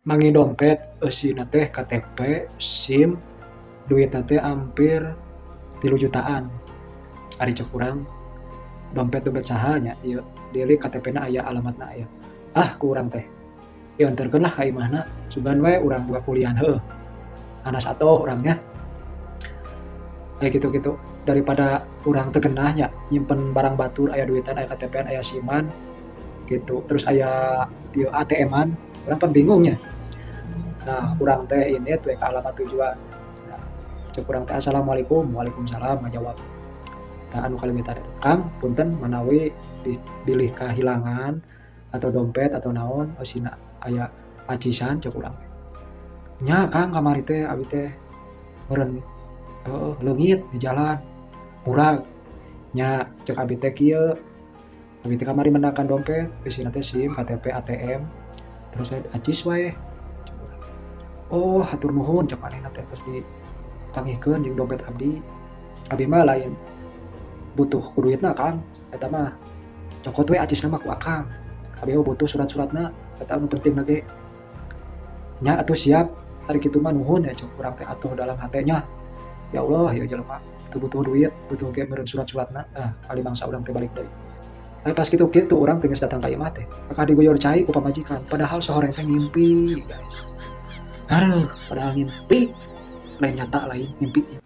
Manggih dompet eusina teh KTP, SIM, duitna teh hampir 3 jutaan. Ari cek urang, dompet dompet saha nya ieu? Dieuli KTP na aya, alamatna aya. Ah, ku urang teh dianterkeun lah ka imahna, sugan we urang buka kuliah heueuh. Anas atoh urang nya. Kayak gitu-gitu, daripada urang teu geunah nya nyimpen barang batur, aya duitan, aya KTP-an, aya SIM-an gitu, terus aya ieu ATM-an, urang pan bingung nya. Nah, urang teh ini tuh ke alamat tujuan. Nah, cek urang teh, "Assalamualaikum." "Waalaikumsalam," ngajawab. Tah, anu kaleungitan eta, "Kang, punten manawi bilih kahilangan atau dompet atau naon eusina aya acisan," cek urang teh. "Nya, Kang, kamari teh abi teh meureun, heueuh, leungit di jalan, murag." "Nya," cek abi teh kieu, "abi teh kamari mendakan dompet, eusina teh SIM, KTP, ATM, terus acis wae," cek urang. "Oh, hatur nuhun," cek manehna teh, terus dipanggihkeun jeung dompet abdi. "Abi mah lain butuh ku duitna, Kang, eta mah cokot we acisna mah ku Akang. Abi mah butuh surat-suratna, eta anu pentingna ge." "Nya atuh, siap, ari kitu mah nuhun ya," cek urang teh atuh dalam hate nya. Ya Allah, ieu jelema teu butuh duit, butuh ge meureun surat-suratna. Ah, kali mangsa urang teh balik deui. Tapi pas kitu-kitu urang teh geus datang ka imah teh, kakak diguyur cai ku pamajikan, padahal sahoreng teh ngimpi, guys. Aduh, padahal ngimpi, lain nyata, lain ngimpi.